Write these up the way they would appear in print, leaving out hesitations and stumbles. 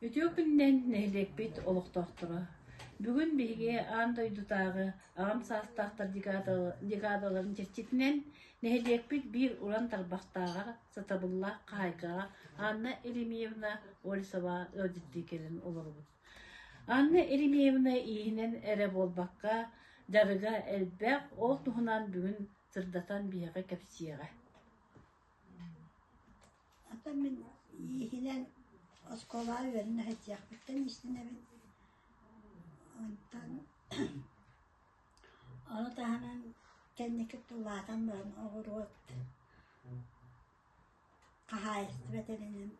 Үтүө күнүнэн нэһилиэкпит олохтоохторо! Бүгүн биһиги аан дойдутааҕы аҕам саастаахтар декадаларын чэрчитинэн нэһилиэкпит биир уран тарбахтааҕар сатабыллаах хаһаайкаҕа Анна Еремеевна Ольсова ыалдьыттыы кэлэн олоробут. Анна Еремеевна ииһинэн эрэ буолбакка, дьарыга элбэх, ол туһунан бүгүн сырдатан биһиэхэ кэпсиэҕэ. Оттон мин ииһинэн оскуолаҕа үөрэнэ сылдьыахпыттан иистэнэбин. Онтон ону таһынан кэнники улаатан баран оҕуруот хаһаайыстыба тэринэн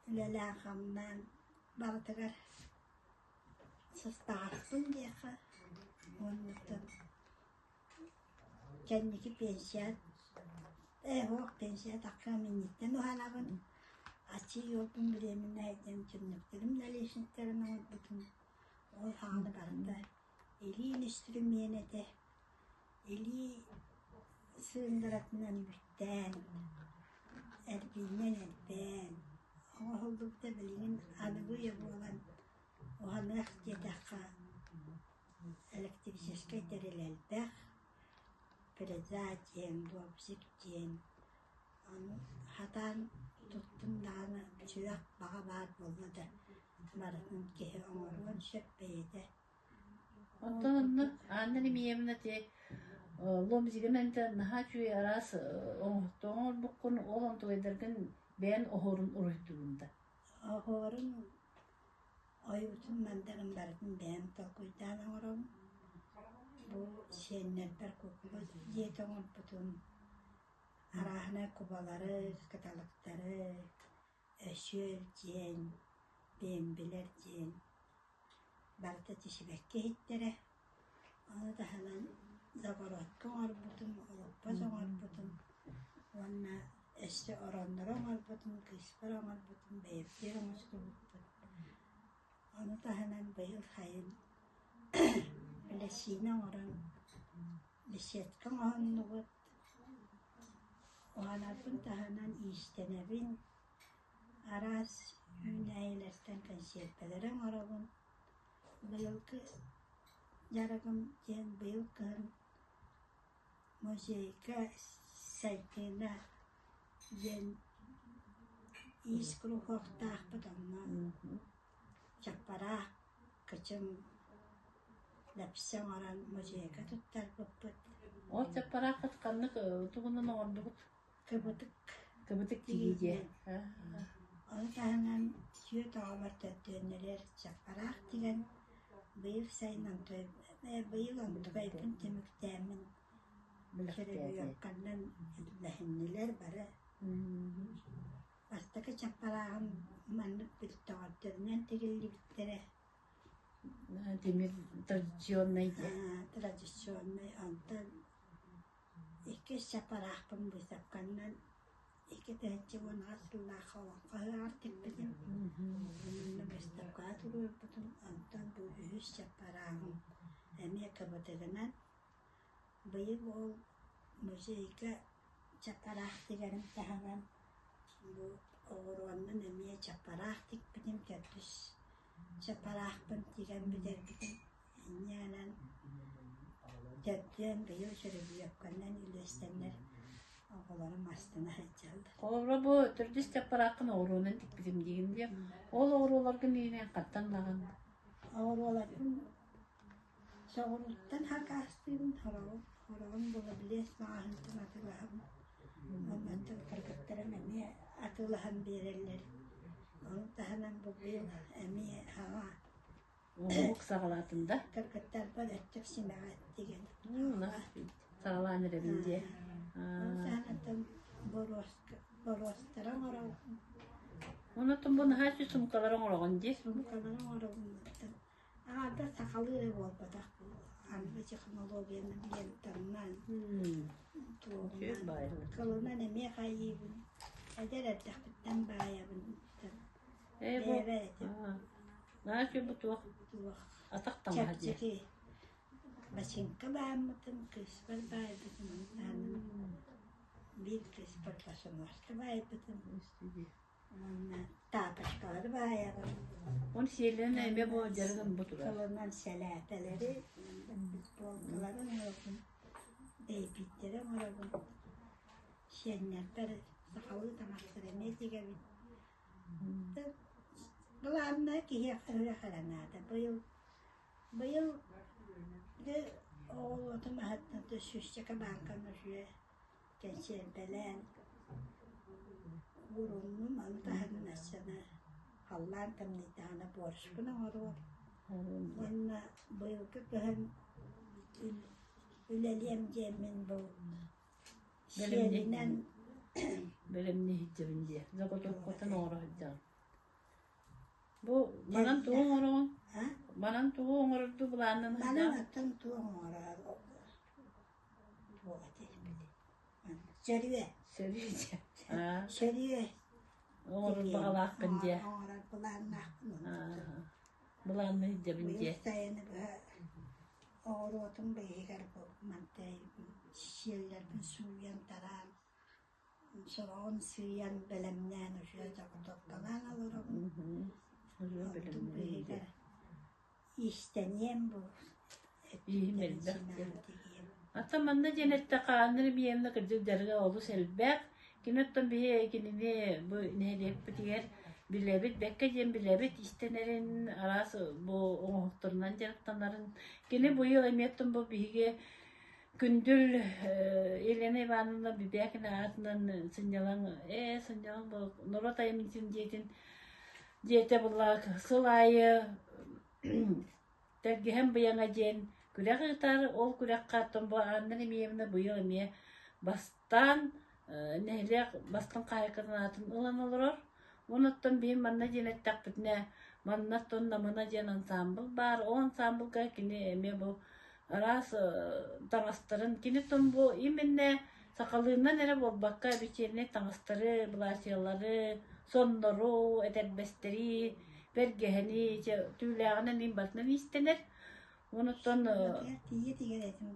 үлэлээн-хамнаан барытыгар сыстаҕаспын диэххэ уонна Кэнники пенсия ээ суох пенсия тахсыам инниттэн уһанабын, аччык уолбун бириэминнэһэйдиэн түннүктэрим да лестництэрин оҥорбутум, ол саҕана барыта илии үнүстүрүмүөн этэ, илии сыындаратынан үүттээн, эрбиинэн эрбээн, оҥоһуллубута билигин аныгы үйэ буолан уһаныах диэтэххэ Электрическэй тэрил элбэх, фреза диэн, лобзик диэн, ону сатаан туттун даҕаны сүрэх баҕа баар буолла да барытын киһи оҥоруон сөп бэйэтэ. Онтон онно Анна Немеевна ти лобзигынан наһаа үчүгэй араас оҥоһуктары оҥорбуккун, ол онтугайдаргын бэйэн оһуорун уруһуйдугун да? Оһуорун Ойуутун мандарын барытын бэйэм толкуйдаан оҥоробун. Бу сиэннэрбэр куукула дьиэтэ оҥорбутум, арааһынай кубалары, кыталыктары, өсүөл диэн, биэмбилэр диэн барыта сибэкки иһиттэрэ. Ону таһынан загородка оҥорбутум, олоппос оҥорбутум уонна өссө ороннору оҥорбутум, кыыспар оҥорбутум, бэйэбитигэр оҥостубуппут. Ону таһынан быйыл сайын лэссиинэ оҥорон беседка оҥоһуннубут. Уһанарбын таһынан иистэнэбин, араас үүнээйилэртэн кэнсиэрпэлэри оҥоробун. Быйылгы дьарыгым диэн быйыл кыһын музейга Сайдыына диэн иис куруһуоктаахпыт, онно чаппараах, кычым, лэпсэ оҥорон музейга туттарбыппыт. Ол чаппарааххыт ханнык тугунан оҥордугут? Кыбытык. Кыбытык тигии дьиэ. Ону таһынан сүөт оҕолор төрдүөннэригэр чаппараах тигэн быйыл сайын онтуой быйыл онтукайбын түмүктээммин сөрөбүөкканнан үллэһиннилэр бары. Бастакы чаппарааҕым маннык бүлтэҕэрдэринэн тигиллибиттэрэ. Тимир традиционнай дьиэ. Традиционнай онтон Иккис чаппараахпын быыстапканнан 2018 сыллаахха олоҥхо ыһыаҕар тикпитим. Онно быыстапкаҕа туруорбутум. Онтон бу үһүс чаппарааҕым эмиэ кыбытыгынан. Быйыл ол музейга чаппараах тигэрим таһынан бу оҕуруоннан эмиэ чаппараах тикпитим. Төрдүс чаппараахпын тигэн бүтэрбитим. Инньэ гынан төрдүөн быйыл сөрөбүөккэнэн үллэстэннэр оҕолорум астына сылдьаллар. Холобура бу төрдүс чаппарааххын оҕуруонан тикпитим диигин диэ. Ол оҕуруоларгын иинэн хантан ылаҕын? Оҕуруоларбын соҕурууттан хакаастыыбын, хороҕун, хороҕун булаблес маҕаһыынтан атыылаһабын. Онтон кыргыттарым эмиэ атыылаһан биэрэллэр. Ону таһынан бу быйыл эмиэ хаҥа Оҥоһук саҕалаатын да? Кыргыттарбар өттүк симэҕэ тигэн. Саҕалаан эрэбин дии. Ол саҕанаттан боруостара оҥоробун. Онотон бу наһаа үчүгэй сумкалары оҥороҕун дии. Сумкалары оҥоробун. Аҕата сахалыы эрэ буолбатах аныгы технологияны лентаннан, туоһунан, кылынан эмиэ хайыыбын. Эдэр эрдэхпиттэн баайабын. Ээ бу Бэйэбэр этим. Наһаа үчүгэй бу туох Туох атах таҥаһа дии. чэпчэки бачыыҥка бааммытым, кыыспар баайбытым, онтон биир кыыспар босонуоска баайбытым уонна тапочкалары. Футболкалары баайабын. Он сиэлинэн эмиэ бу дьарыгым бу турар. Кылынан сэлээпэлэри, футболкалары оҥоробун, бэйбиттэри оҥоробун. Сиэннэрбэр сахалыы таҥастары эмиэ тигэбин. Былааннаах киһиэхэ үрэх эрэ наада. Быйыл быйыл дьэ оҕолуотум аһыттан сүүсчэкэ бааҥканы үчүгэй кэнсиэрбэлээн ууруннум, ону таһынан өссө халлаан тымныйдаҕына борщпун оҥоруом. Уонна быйылгы кыһын үлэлиэм диэммин бу сиэлинэн Бэлэмнии сылдьабын диэ. Заготовкатын оҥоро сылдьаҕын. Бу манан тугу оҥороҕун? Манан тугу оҥорорду былааннан Манан оттон тугу оҥорор туох этэ Сөрүө. Сөрүө Сөрүө. Оҥорор баҕалааххын диэ. Оҥорор былааннаахпын. Былаанна сылдьабын диэ. Сайыны быһа оҕуруотум быыһыгар бу мантай сиэллэрбин сууйан тараан сороҕун сыыйан бэлэмнээн уже заготовкалаан олоробун. Онтум быыһыгар иистэниэм бу Ииһим элбэх диэн. Оттон манна диэн эттэххэ, Анна Ремьевна кырдьык дьарыга олус элбэх. Кини оттон биһи кинини бу нэһилиэкпитигэр билэбит, бэккэ диэн билэбит, иистэнэрин, араас бу оҥоһуктарынан дьарыктанарын. Кини быйыл эмиэ оттон бу биһиги Күндүл Елена Ивановна Бибякина аатынан сынньалаҥ, ээ сынньалаҥ норуот айымньытын дьиэтин дьиэтэ булла сыл аайы Тэлгэһэм быйаҥа диэн күрэх ыытар. Ол күрэххэ оттон бу Анна Ремеевна быйыл эмиэ бастаан нэһилиэк бастыҥ хаһаайкатын аатын ылан олорор. Уонна оттон биһи манна диэн эттэхпитинэ, манна оттон Намына диэн ансаамбыл баар. Ол ансаамбылга кини эмиэ бу араас таҥастарын, кини оттон бу именно сахалыынан эрэ буолбакка, вечернэй таҥастары, былаачыйалары, соннору, этэрбэстэри, бэргэһэни, чэ, түүлээҕинэн иин барытынан иистэнэр. Онуттан Тиийэ тигэр этим.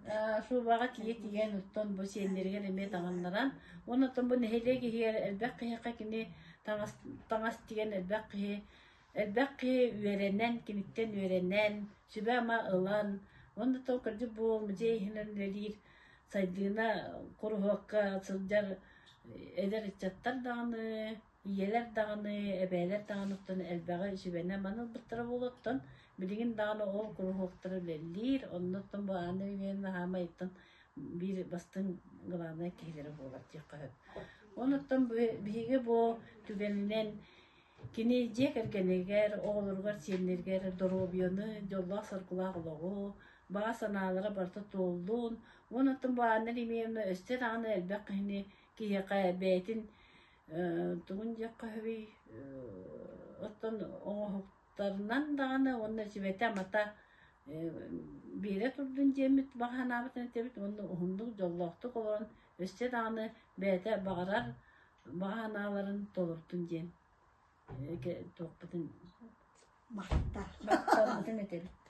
шубаҕа тиийэ тигэн, оттон бу сиэннэригэр эмиэ таҥыннаран, онуттан бу нэһилиэк иһигэр элбэх киһиэхэ кини таҥас таҥас тигэн элбэх киһи элбэх киһи үөрэнэн, киниттэн үөрэнэн, сүбэ-ама ылан, онуттан кырдьык бу музей иһинэн үлэлиир Сайдыына куруһуокка сылдьар эдэр ыччаттар даҕаны, ийэлэр даҕаны, эбээлэр даҕаны оттон элбэҕи сүбэнэн-аманы ылбыттара буолуоттан, билигин даҕаны ол куруһуоктара үлэлиир, оннуттан бу Анна Ильинична Хаамайыттан биир бастыҥ главнай киһилэрэ буолар диэххэ сөп. Онуттан биһиги бу түгэнинэн кини дьиэ кэргэнигэр, оҕолоругар, сиэннэригэр доруобуйаны, дьоллоох-соргулаах олоҕу, баҕа санаалара барыта туоллун, уонна бу Анна Ильинична өссө даҕаны элбэх киһини киһиэхэ бэйэтин тугун диэххэ сөбүй оттон оҥоһуктарынан даҕаны уонна сүбэтэ-амата биэрэ турдун диэммит баҕа санаабытын этэбит уонна уһуннук дьоллоохтук олорон өссө даҕаны бэйэтэ баҕарар баҕа санааларын толордун диэн туохпутун Махтал. махталбытын этэбит.